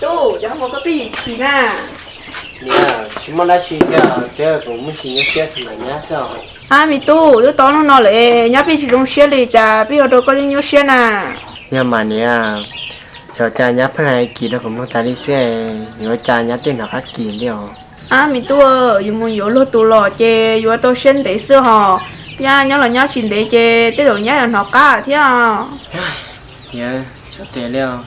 Tub, cov hmo koj pheej chim na. Niam, tsis muaj dab tsi thiab, kuv muaj tsis nyuaj siab txog ntawm nyab xwb os. Ab, me tub, twb tau hnub no lawm, nyab pheej tsis zoo siab li, cas pheej ua rau koj nyuaj nyuaj siab na? Yog mas niam, xyov cas nyab pheej hais kim rau kuv mloog tas li xwb, yuav ua cas nyab thiaj hnov qab kim li os. Ab, me tub, yuav mus yuav luag tus los ces yuav tau siab ntev xwb hos. Nyab nyob los nyob tsis ntev ces tej zaum nyab yuav hnov qab thiab. Yog, xyov tiag li os,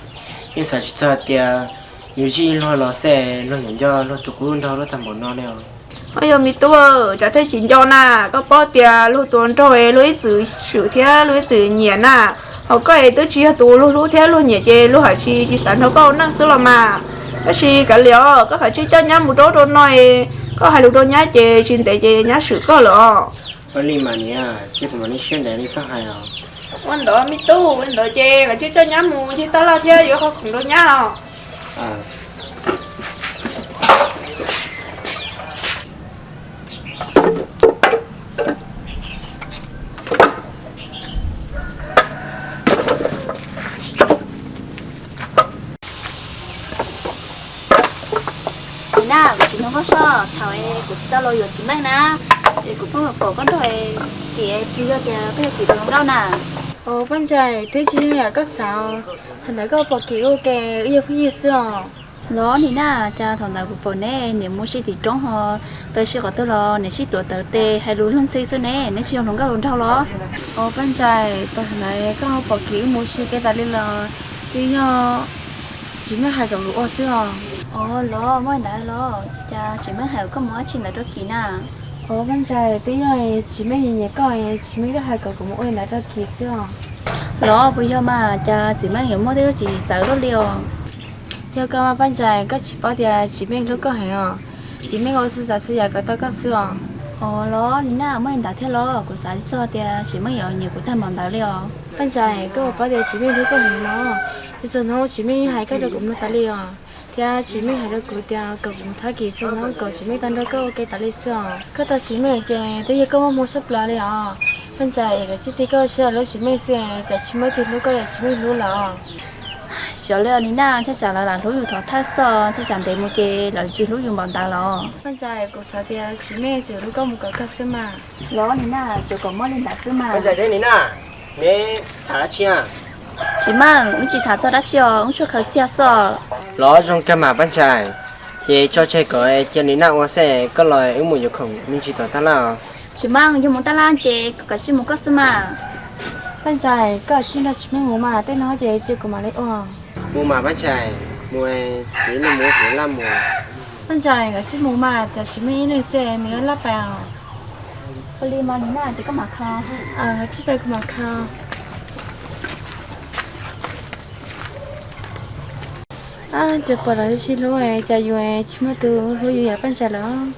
yeej xav tsis txog tias yus zij luag los xwb luag yuav nco luag tus qub nraug luaj tag npaum no li os. Yog me tub, tsam thiaj tsis nco na, koj paub tias luag tus nraug luag ib txwm swm thiab luag ib txwm nyiam na. Hos koj es twb tsis yog tus luag hlub thiab luag nyiam ces luag hais tsis tsis xav nrog koj ua neej xwb los mas. Tab sis kav liam os, koj kav tsij coj nyab mus rau ub rau no, koj hais lus rau nyab ces tsis ntev ces nyab swm koj lawm os. Ua li mas niam, cia kuv mam li siab ntev li koj hais os. Ua ntawd me tub, ua ntawd ces kav tsij coj nyab mus ncig taj laj thiab yuav qhov khoom rau nyab os. Nim na kuv tsis hnov koj soj thaum kuv tsis tau los yuav txiv meej na, es kuv pheej pom koj nrog Kim, twb yog tias koj yog Kim tus hluas nkauj na. Os Paj Ntsais, twb tsis yog yam koj xav, thaum ntawd koj pom Kim ua ke wb yog phooj ywg xwb os. Los Nim na, cas thaum ntawd kuv pom neb niam mus si tim roob ho, peb si qhov twg los neb sib tuav tawv tes hais lus luag ntxhi xwb ne, neb tsis yog hluas nkauj hluas nraug los? Os Paj Ntsais, thaum ntawd koj ho pom Kim wb mus si ke tas li los twb yog txiv meej hais kom kuv ua xwb os. Os los muaj li ntawd los, cas txiv meej hais kom koj mus ua dab tsi ntawd rau Kim na? Os Paj Ntsais, twb yog txiv meej nyiam nyiam koj, txiv meej thiaj hais kom kuv mus ua li ntawd rau Kim xwb os. Los puas yog mas, cas txiv meej yuav muaj tej lub txim txawv luaj li os? Yog koj mas Paj Ntsais, koj tsis paub tias txiv meej hlub koj heev os. Txiv meej ua txhua tsav txhua yam kom tau koj xwb os. Os los Nim na, muaj li ntawd thiab los, kuv xav tsis txog tias txiv meej yuav nyiam kuv tag npaum ntawd li os. Paj Ntsais, koj puas paub tias txiv meej hlub koj heev no, ces txhua hnub txiv meej hais koj rau kuv mloog tas li os. Thiab txiv meej hais rau kuv tias kom kuv mus thab Kim txhua hnub kom txiv meej tau nrog koj ua ke tas li xwb os. Koj tau txiv meej ces twb yog koj muaj hmoo tshaj plaws li os. Paj Ntsais, es kav tsij tig koj siab hlub txiv meej xwb, cas tsis muaj ib tug hlub koj yam txiv meej hlub lawm os. Xyov li os Nim na, ntshai tsam lawv lam hlub yus thov thawj xwb, ntshai tsam ntev mus ces lawv tsis hlub yus npaum ntawd los. Paj Ntsais, kuv xav tias txiv meej tsuas hlub koj mus kom kawg xwb mas. Los Nim na, tsuas kom muaj li ntawd xwb mas. Paj Ntsais thiab Nim na, neb tham dab tsi a? Txiv meej, wb tsis tham txog dab tsi os, wb tsuas khaws txiag xwb. Los zoo kawg mas Paj Ntsais, ces tso tseg kom cia Nim na ua xwb, koj los wb mus yuav khoom me ntsis tom taj laj os. Txiv meej, yog mus taj laj ces kuv kav tsij mus koj xwb mas. Paj Ntsais, koj kav tsij nrog txiv meej mus mas, tej no ces cia kuv mam li ua. Mus mas Paj Ntsais, mus, kuv ib leeg mus kuv laj mus. Paj Ntsais, kav tsij mus mas, cas txiv meej ib leeg xwb nws laj pais os. Ua li mas Nim na, ces koj mam khaws. Kav tsij pais, kuv mam khaws. Ces pom lawv sib hlub, cas yus tsis muaj tus hlub yus yam Paj Ntsais lawm.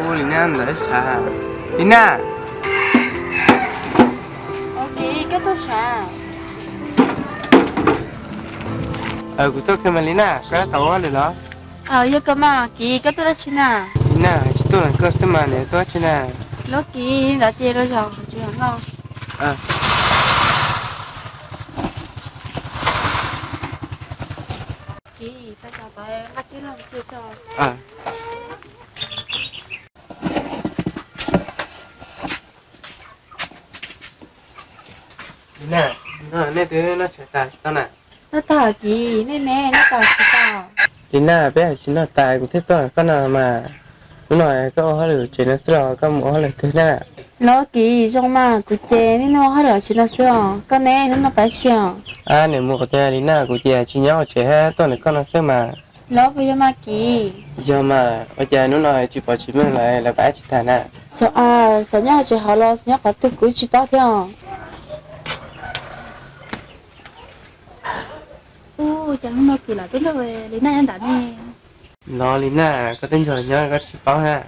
Ua li na ntawd sav. Li na. Ua Kiv, koj tuaj sav? Kuv tuaj kawg mas Li na, koj tau ua hauj lwm los? Yog kawg mas Kiv, koj tuaj dab tsi na? Li na, tsis tuaj koj xwb mas nws tuaj dab tsi na? Los Kiv, ntawd ces los zaum tsis no. Kiv, tau tsav tau nqaij tib log cia tso. Li na, nej twb noj tshais tas tsis tau na? Noj tag Kiv, nej ne, noj tag tsis tau? Li na, peb hais tsis noj tas kuv thiaj tuaj koj no mas. Hnub no koj ua hauj lwm tsev no xwb los koj mus ua hauj lwm twg na? Los Kiv, zoo mas, kuv ces niaj hnub ua hauj lwm tsev no xwb os, koj ne, hnub no pab tsi os? Niam mus qhov twg li na? Kuv ces tsis nyob hauv tsev, tuaj ntawm koj no xwb mas. Los puas yog mas Kiv? Yog mas, ua cas hnub no tsis pom Tsim Meej lawv, lawv pab tsi tag na? Xyov, xyov nyob hauv tsev hauv los xyov nyob qhov twg kuv tsis paub thiab os. Ua cas hnub no Kiv lawv twb nrog li na nyob nram ne? Los li na, koj twb nrog nyob koj tsis paub hab.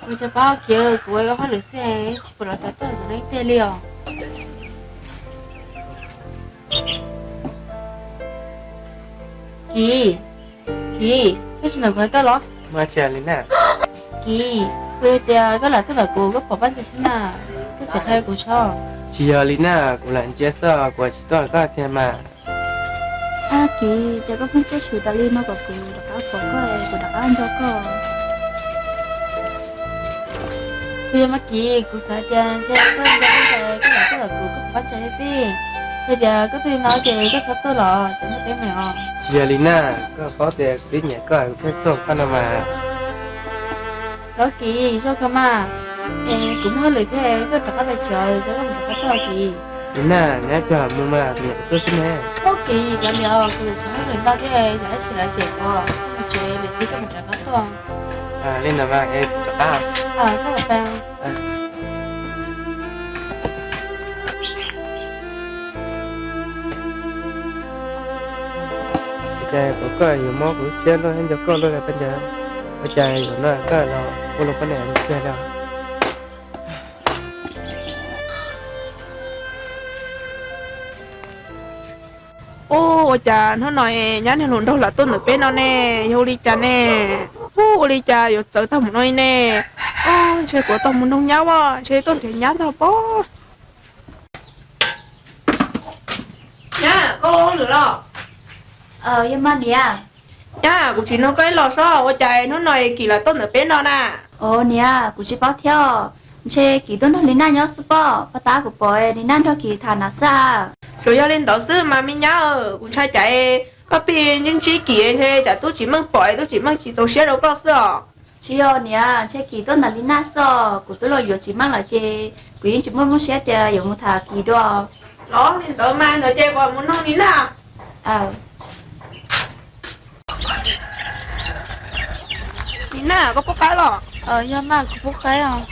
Kuv tsis paub Kiv, kuv ua hauj lwm xwb tsis pom lawv tawm tuaj zoo li tiag li os. Kiv, Kiv, koj tsis ntawm kuv hais koj los? Kiv, puas yog tias koj lam tuaj ntawm kuv, koj pom Paj Ntxais xwb na, koj txhob qhia kuv tso. Tsis yog li na, kuv lam ntsia xwb, kuv tsis tuaj koj tiag mas. Ab Kiv, cas koj pheej tuaj tshwm tas li no kom kuv rov qab pom koj, kuv rov qab nco koj. Puas yog mas Kiv, kuv xav tias ntshe koj nco Paj Ntxais, koj lam tuaj ntawm kuv, koj pom Paj Ntxais thiab tij. Yog tias koj tuaj li no ces koj txhob tuaj los, txhob muaj teeb meem os. Tsis yog li na, koj paub tias kuv twb nyiam koj, kuv thiaj tuaj koj no mas. Los Kiv, zoo kawg mas. Es kuv muaj hauj lwm thiab, koj rov qab pem tsev, tso koj mus rov qab tuaj Kiv. Li na, neb pheej mus mas kuv niam kuv tuaj xwb ne. Ua Kiv, kav liam, kuv tseem hauj lwm ntau thiab, yog ib sim lawv cem kuv, mus tsev lawm thiab koj mus rov qab tuaj. Li ntawd mas es kuv rov qab. Koj mus pem. Ua cas kuv koj yuav mob kuv lub siab luaj, nco koj luaj li Paj Ntxais. Ua cas zaum no koj los ua luag poj niam tiag li. Ub, ua cas hnub no nyab niag hluas nraug lam tuaj ntawm peb no ne? Yog ua li cas ne? Ub, ua li cas yuav txawv tag mus no li ne? Ub, ntshe kuv tau mus noog nyab as, ntshe tuaj nrhiav nyab ntag pob. Nyab, koj ua hauj lwm los? Yog mas niam. Nyab, kuv tsis nug koj ib los sob, ua cas hnub no Kim lam tuaj ntawm peb no na? Os niam, kuv tsis paub thiab os. Ntshe Kim tuaj nrog Lis Naj nyob xwb pob, puag ta kuv pom Lis Naj nrog Kim tham na xwb. Tsuas yog li ntawd xwb mas me nyab, kuv ntshai cas koj pheej ntsib ntsib Kim ntshe cas tub Tsim Meej pom, tub Tsim Meej tsis txaus siab rau koj xwb os. Tsis yog niam, ntshe Kim tuaj ntawm Lis Naj xwb os, kuv twb los yuav Tsim Meej lawm ces kuv yeej tsis muaj lub siab tias yuav mus tham Kim dua. Los li ntawd mas ntawd ces kuv mus noog Lis Naj. Lis Naj, koj pub qaib los? Yog mas kuv pub qaib os.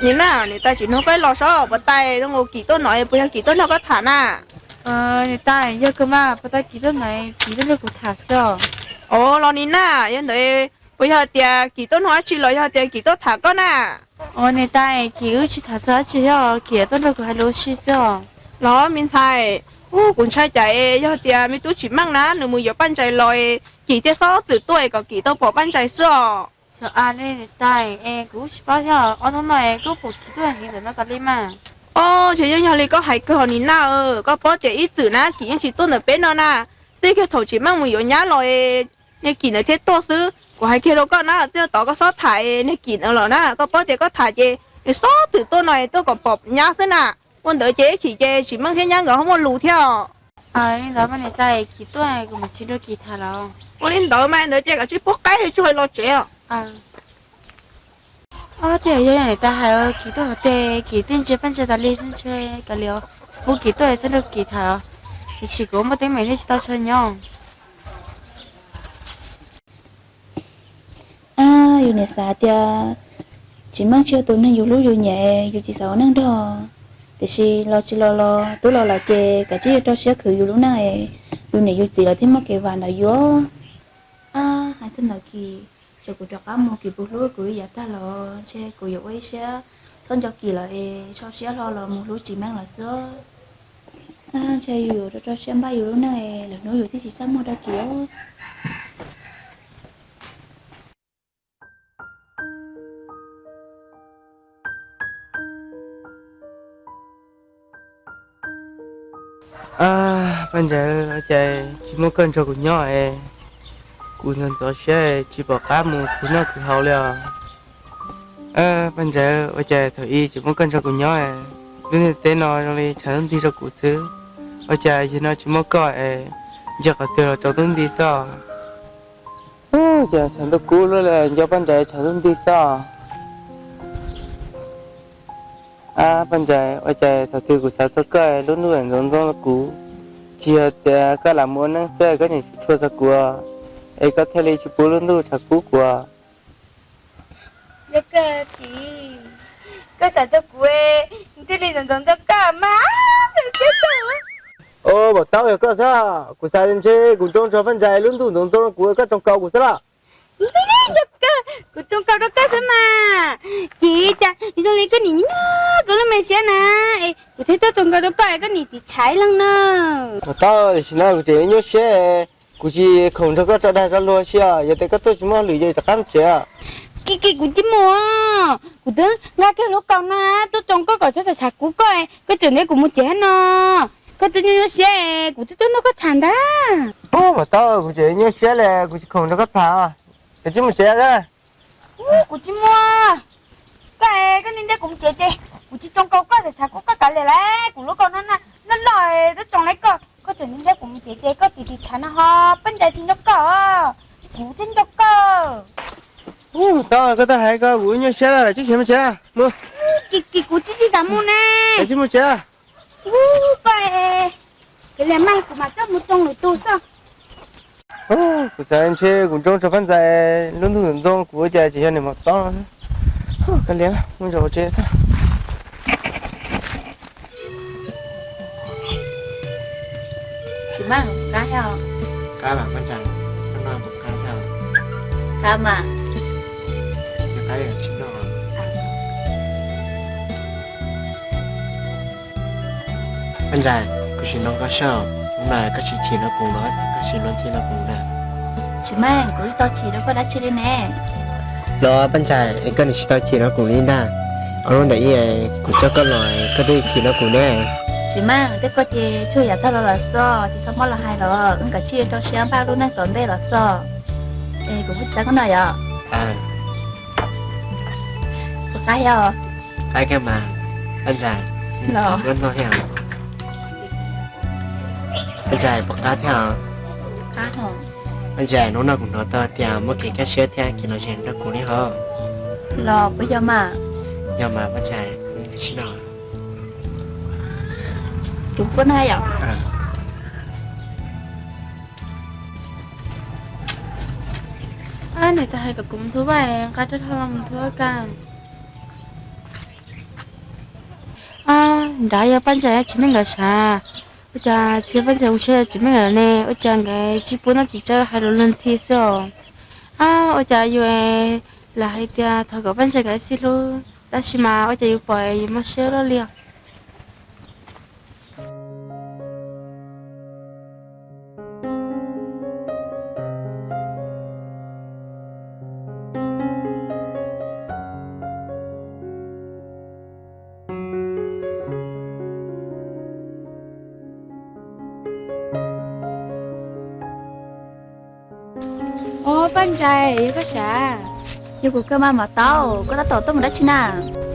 Lis Naj, niam tais tsis nug koj los sob, puag ta zoo nkaus Kim tuaj no, puas yog Kim tuaj nrog koj tham na? Niam tais, yog kawg mas, puag ta Kim tuaj no, Kim tuaj nrog kuv tham xwb os. Os los Lis Naj, yog ntawd puas yog tias Kim tuaj nug dab tsi los yog tias Kim tuaj tham koj na? Os niam tais, Kim wb tsis tham xyov dab tsi thiab, Kim tuaj nrog kuv hais lus ua si xwb os. Los me ntxhais, ub kuv ntshai cas yog tias me tub Tsim Meej na nws mus yuav Paj Ntsais los, Kim thiaj xob txwm tuaj kom Kim tau pom Paj Ntsais xwb os. Xyov a li niam tais, es kuv tsis paub thiab, ob hnub no kuv pom Kim tuaj heev ntawm no tas li mas. Os, ntshe yeej yog li koj hais kawg Lis Naj, koj paub tias ib txwm na Kim yeej tsis tuaj ntawm peb no na, txij kiag thaum Tsim Meej mus yuav nyab los niag Kim ntawd thiaj tuaj xwb. Kuv hais kiag rau koj na, txij tod koj xob tham niag Kim ntawd lawm na, koj paub tias koj tham ces nws xob txwm tuaj no tuaj kom pom nyab xwb na. Ua ntawd ces ib chim ces Tsim Meej thiab nyab nkawd ho muaj lus thiab os. Li ntawd mas niam tais, Kim tuaj kuv mam tsis nrog Kim tham los. Ua li ntawd mas ntawd ces kav tsij pub qaib tsuag los tsev os. Os, twb yog niam tais hais, Kim tuaj qhov twg Kim twb ntsia Paj Ntsais tas li, ntshe kav liam, pub Kim tuaj txhob nrog Kim tham os, tiam sis kuv muaj teeb meem thiaj tsis tau nrog nyob. Yus niam xav tias Tsim Meej tsis yog tus neeg yus hlub yus nyiam, yus tsis xav ua neej nrog. Tiam sis los tsis los los twb los lawm ces kav tsij yuav rau siab khwv yus lub neej, yus niam yus txiv lawv thiaj muaj kev vam ntawm yus. Hais txog ntawd Kim, tsuas kuv rov qab mus Kim puas hlub kuv ib yam tag los ntshe kuv yuav ua ib siab txhob nco Kim lawm es tso siab hlo los mus hlub Tsim Meej lawm xwb. Ntshe yus yuav rau rau siab npaj yus lub neej, lwm hnub yus thiaj tsis txaj muag rau Kim os. Paj Ntsais, ua cas tsis muaj koj nrog kuv nyob es kuv ntxhov ntxhov siab tsis pom qab mus khwv noj khwv haus li os. Paj Ntsais, ua cas thaum ub tsis muaj koj nrog kuv nyob, lub ntiaj teb no zoo li tshav ntuj nti rau kuv xwb. Ua cas yog no tsis muaj koj es ntsia qhov twg los tsaus ntuj nti xwb. Ua cas tshav ntuj kub luaj li nco Paj Ntsais tshav ntuj nti xwb. Ab Paj Ntsais, ua cas thaum twg kuv xav txog koj lub ntuj ntxoov ntxoo rau kuv, tsis yog tias koj lam mus ua neeb xwb koj tseem tsis tshua txog kuv, es koj thiaj li tsis pub lub ntuj tshav kub kuv. Yog koj, koj xav txog kuv, thiaj li ntxoov ntxoo txog koj mas. Au, Maum Taub, yog koj xwb, kuv xav ntshe kuv roos txog Paj Ntsais lub ntuj ntxoov ntxoo rau kuv, koj roos kaus kuv xwb los? Yog koj, kuv roos kaus rau koj xwb mas. Ces cas zoo li koj nim nyob koj lub me siab na, es kuv thiaj tuaj roos kaus rau koj es koj nim tiv tshav ib leeg na. Maum Taub, tam sim no kuv tseem nyuaj siab, kuv tsis khoom nrog koj tso dag tso luag sia, yog tias koj tuaj tsis muaj hauj lwm ces rov qab mus tsev. Kis kis, kuv tsis mus, kuv twb nqa kiag lub kaus no tuaj roos koj kom txhob tshav kub koj, koj tseem ntiab kuv mus tsev no. Koj twb nyuaj nyuaj siab, kuv twb tuaj nrog koj tham ntag. Au, Maum Taub, kuv tseem nyuaj siab li, kuv tsis khoom nrog koj tham, koj cia li mus tsev. Kuv tsis mus, koj, koj ntiab ntiab kuv mus tsev ces kuv tsis roos kaus koj, tshav kub koj kav liam lauj, kuv lub kaus no noj noj twb roos li koj, koj tseem ntiab ntiab kuv mus tsev ces koj tiv tiv tshav no ho Paj Ntsais tsis nco koj, kuv thiaj nco koj. Au, Maum Taub, koj twb hais koj, kuv nyuaj siab lawm, tsis khiav mus tsev, mus. Kis kis, kuv tsis tsis xav mus ne. Koj tsis mus tsev. Koj, kav liam mas, kuv mam coj mus roos lwm tus xwb. Kuv xav ntshe kuv roos txog Paj Ntsais lub ntuj ntxoov ntxoo kuv, ua cas tseem yog niam Maum Taub. Kav liam, mus zov tsev xwb. Tsis mas, qab thiab os. Qab mas Paj Ntsais, koj noj puas qab thiab? Qab mas. Yog qab yog tsis noj. Paj Ntsais, kuv sim nug koj seb, hnub no koj tsis chim rau kuv los koj tsis luag ntxhi rau kuv na? Tsis mas, kuv tsis tau chim rau koj dab tsi li ne. Los Paj Ntsais, es koj nim tsis tau chim rau kuv li ntag. Ob hnub ntawm ib kuv coj koj los koj twb chim rau kuv ne. Tsis mas, tej koj ces tsuas yam tag los los xwb, tsis txhob muab los hais los wb kav tsij rau siab npaj lub neej tom ntej los xwb. Es kuv kuj tsis xav koj noj yom. Puas qab thiab? Qab kawg mas. Paj Ntsais, los noj thiab. Paj Ntsais, puas qab thiab? Qab hos. Paj Ntsais, hnub no kuv hnov tau tias muaj kev kaj siab thiab kev lom zem rau kuv li hos. Los puas yog mas? Yog mas Paj Ntsais, tsis noj. Kuv puas noj yom? Ab, niam tais hais kom kuv mus nthua vaj, nqa rab dhau los mus nthua kaj. Nrad yog Paj Ntsais tsis meej lawm sav. Ua cas tsis yog Paj Ntsais mus tsev tsis meej lawm ne, ua cas nkawd tsis pub noj tsis tsawb hais lus luag ntxhi xwb os. Ab, ua cas yus lam hais tias thov kom Paj Ntsais nkawd sib hlub tab sis mas ua cas yus pom yus mob siab luaj li os. Ob, Paj Ntsais, yog koj sav? Yog kuv kawg mas Maum Taub, koj tab tom tuaj mus dab tsi na?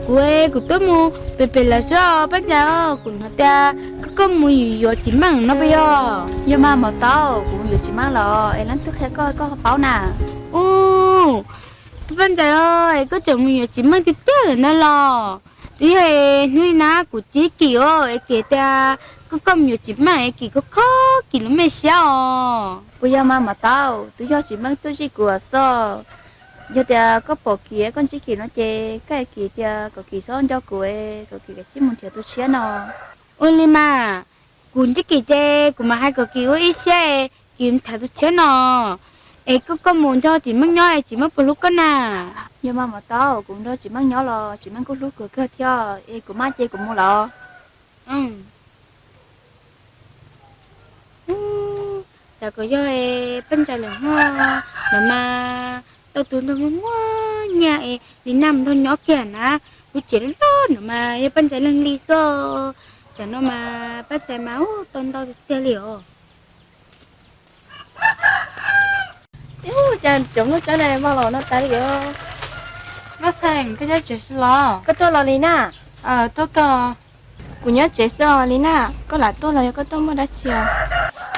Kuv, kuv tuaj mus pem pem lawm xwb os Paj Ntsais. Kuv hnov tias koj, koj mus yuav txiv meej no puas yog? Yog mas Maum Taub, kuv mus yuav txiv meej los es leej twg qhia koj koj ho paub na? Ub, Paj Ntsais, koj tseem mus yuav txiv meej tiag tiag lawm na los? Twb yog hnub ib na kuv Txiv Kim os, es Kim tias koj, koj mus yuav txiv meej es Kim kho kho Kim lub me siab os. Puas yog mas Maum Taub, twb yog txiv meej tuaj zij kuv xwb. Yog tias koj pom Kim koj ntsib Kim no ces koj hais Kim tias kom Kim txhob nco kuv, kom Kim kav tsij mus nrhiav tus tshiab no. Ua li mas, kuv ntsib Kim ces kuv mam hais kom Kim ua ib siab, Kim tham tus tshiab no. Es koj, koj mus nrog txiv meej nyob es txiv meej puas hlub koj na? Yog mas Maum Taub, kuv nrog txiv meej nyob los txiv meej kuj hlub kuv kawg thiab, es kuv maj ces kuv mus lawm. Xav kom yog Paj Ntsais lawm hos, no mas tau tus nraug muaj muaj nyiaj es li Naj mus nrog nyob kiag na, kuv tsev loj loj no mas yog Paj Ntsais leej li xwb. Tsam no mas Paj Ntsais mas ub tau ntau tiag tiag li os. Ub, cas cov nplooj tsawb ne maj los noj tas li os. Noj Txhaj, koj nyob tsev xwb los? Koj tuaj los Li Naj? Tuaj koj. Kuv nyob tsev xwb os Li Naj, koj lam tuaj los yog koj tuaj muaj dab tsi os?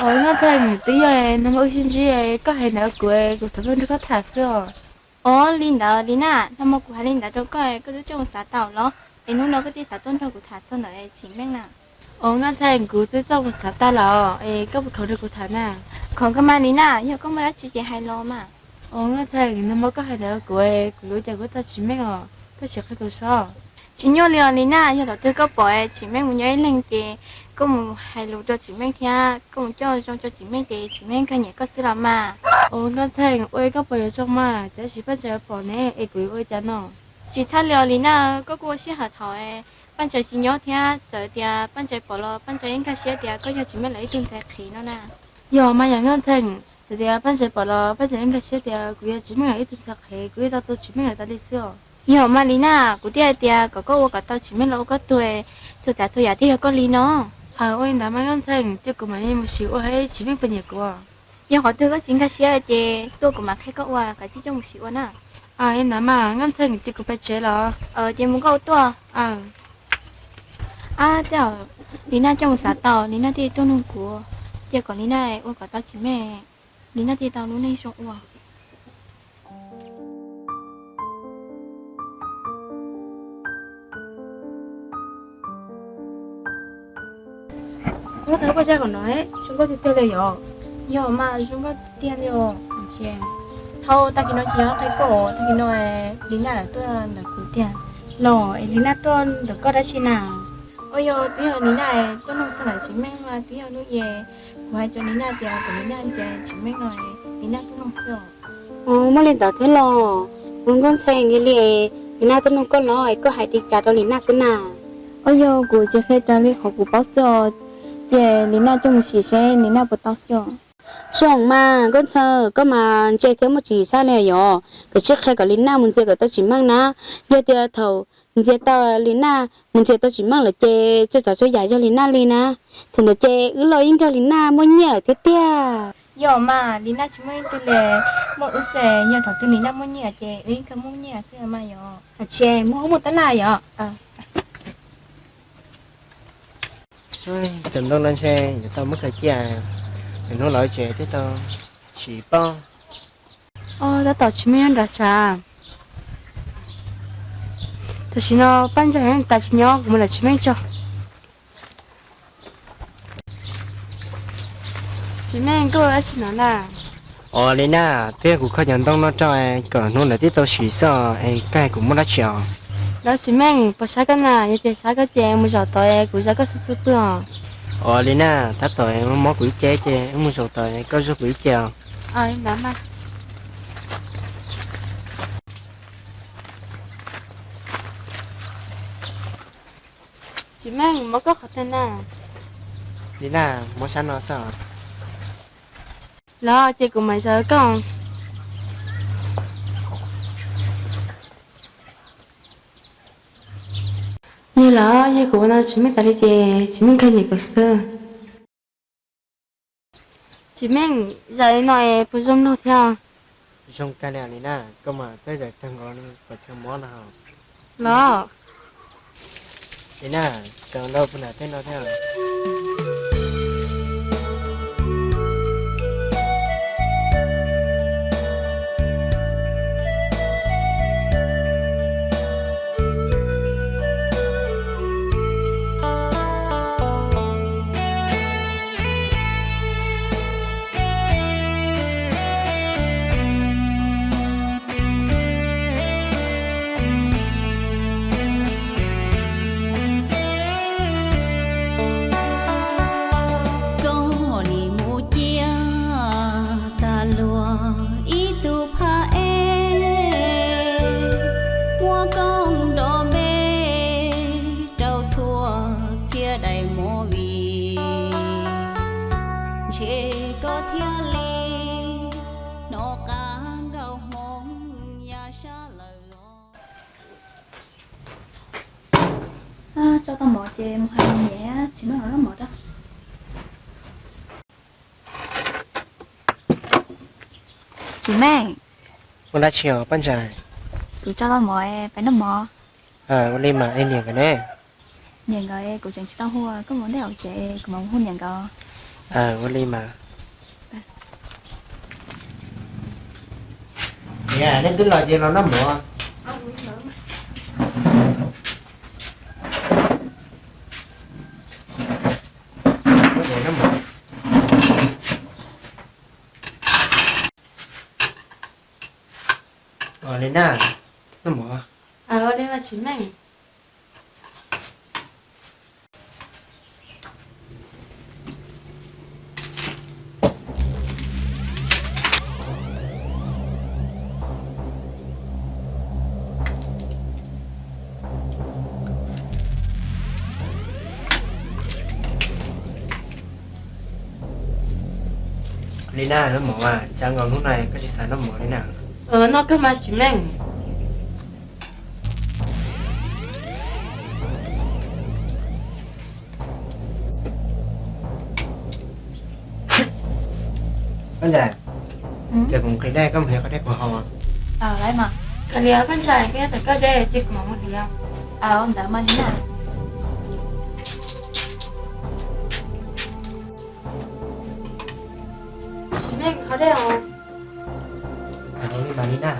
Os, Noj Txhaj, twb yog no mas wb sib ntsib koj hais ntawd kuv, kuv xav tuaj nrog koj tham xwb os. Os, li ntawd Li Naj, no mas kuv hais li ntawd rau koj koj twb coj mus xav tau los? Es hnub no koj thiaj xav tuaj nrog kuv tham txog ntawm Tsim Meej na? Os, Nkauj Ntxhee, kuv twb txawj mus xav tag lawm os, es koj puas khoom nrog kuv tham na? Khoom kawg mas Lis Naj, yog koj muaj dab tsi ces hais los mas. Os, Nkauj Ntxhee, nag hmo koj hais ntawd rau kuv, kuv yuav ua cas kuj tau Tsim Meej os, koj sim qhia kuv saib. Tsis nyuaj li os Lis Naj, yog thaum twg koj pom Tsim Meej mus nyob ib leeg ces koj mus hais lus rau Tsim Meej thiab koj mus coj zoo rau Tsim Meej ces Tsim Meej kawg nyiam koj xwb los mas. Os, Nkauj Ntxhee, ua li koj puas yuav zoo mas, tab sis Paj Ntsaws pom ne es kuv yuav ua cas no? Tsis txhob li os Lis Naj, koj kuj ua siab hawm thaum Paj Ntsaws tsis nyob thiab, txawm tias Paj Ntsaws pom los Paj Ntsaws yeej nkag siab tias koj yog Tsim Meej lawv ib tug ntxhais qhev no na. Yog mas yog Nkauj Ntxhee, txawm tias Paj Ntsaws pom los Paj Ntsaws yeej nkag siab tias kuv yog Tsim Meej lawv ib tug ntxhais qhev, kuv yeej tau tu Tsim Meej lawv tas li xwb os. Yog mas Lis Naj, kuv thiaj hais tias kom koj ua kom tau Tsim Meej los ua koj tug, txhua tsav txhua yam thiaj yog koj li no. Aws, ua li ntawd mas Nkauj Ntxhee, ces kuv mam li mus sim ua saib Tsim Meej puas nyiam kuv. Yog qhov twg koj tsis nkag siab ces tuaj kuv mam qhia koj ua, kav tsij coj mus sim ua na. Aws, li ntawd mas Nkauj Ntxhee, ces kuv pais tsev los? Aws, ces mus koj ua tuaj. Aws. Ab, tej zaum Lis Naj coj mus xav tau, Lis Naj thiaj tuaj nug kuv, cia kom Lis Naj ua kom tau Tsim Meej, Lis Naj thiaj tau lub neej zoo ua. Ub, thov koj zaj kom no, zoo nkauj tiag tiag li yom? Yog mas zoo nkauj tiag li os. Thaum tag kis no tsis yog qhia koj, tag kis no Lis Naj lawv tuaj ntawm kuv tiag. Los es Lis Naj tuaj ntawm koj dab tsi na? Ua yog twb yog Lis Naj tuaj nug txog ntawm Tsim Meej mas twb yog hnub es kuv hais rau Lis Naj tias kom Lis Naj nrhiav Tsim Meej no, Lis Naj tuaj nug xwb os. Ua, muaj li ntawd thiab los? Ua, Nkauj Ntxhee, yog li Lis Naj tuaj nug koj no es koj hais li cas rau Lis Naj xwb na? Ua yog kuv tsis qhia raws li qhov kuv paub xwb os, ces Lis Naj coj mus sim seb Lis Naj puas tau xwb os. Zoo mas Nkauj Ntxhee, koj mas ntse thiab muaj tswv yim tshaj li yom. Koj sim qhia kom Lis Naj mus ntxias kom tau Tsim Meej na. Yog tias thaum ntxias tau Lis Naj, mus ntxias tau Tsim Meej lawm ces txhua tsav txhua yam yog Lis Naj li na. Thaum ntawd ces wb los yeej nrog Lis Naj muaj nyiaj lawm thiab tiag. Yog mas, Lis Naj tsis muaj ib tug li, muaj wb xwb, yog thaum twg Lis Naj muaj nyiaj ces wb yeej kawg muaj nyiaj xwb mas yom. Tsis muaj wb muaj tab laj yom. Cov ntoo no ntshe yuav tau muab khaws cia, lwm hnub los tsev thiaj tau siv paub. Tab tom Tsim Meej nyob nram sav. Tam sim no Paj Ntsaws tas tsis nyob, kuv mus nrog Tsim Meej tso. Tsim Meej, koj ua dab tsi no na? Os Lis Naj, twb yog kuv kho cov ntoo no rau kom hnub lawm tib tau siv xwb es koj hais kuv muaj dab tsi os? Los Tsim Meej, puas sab koj na? Yog tias sab koj ces mus zaum tod, kuv zov koj xwb xwb pw os. Os Lis Naj, tab tom mob kuv ib ce ces wb mus zaum tod koj zov kuv ib ce os. Tsim Meej, mob koj qhov twg na? Lis Naj, mob sab no xwb os. Los ces kuv mam zov koj. Yog los yog kuv ua no Tsim Meej tas li ces Tsim Meej kawg nyiam kuv xwb. Tsim Meej, zam li no es puas zoo mloog thiab? Zoo kawg li Lis Naj, koj mas twb zam kawg nkaus li qhov chaw mob no. Los Lis Naj, tsaus ntau puag nram tej no thiab. Koj nim mus cia tas luag ib tug phab eb, muab koj nrov npe rau txhua txhia daim movie, ntshe koj thiaj li hnov qab nkauj hmoob ya sab lawm os. Tso tau mov ces mus hais niam txiv noj noj mov rau. Tsim Meej. Ua dab tsi os Paj Ntsaws? Kuv tso tau mov, peb noj mov. Ua li mas, es niam nkawd ne? Niam nkawd kuv tseem tsis tau hu, koj mus ntej hauv tsev kuv mam hu niam nkawd. Ua li mas. Niam, nej twb los ces los noj mov. Li Naj, noj mov. Ua li mas tsis meej. Li Naj, noj mov mas, cas nkaus hnub no koj tsis xav noj mov li na? Noj kawg mas tsis meej. Koj ntshai, ces kuv nqhis dej koj mus hliv qhov dej kuv haus. Koj ntshai koj nyob tom koj dej ces kuv mam mus hliv. Ntawd mas li na. Tsis meej qhov dej os. Li mas li na.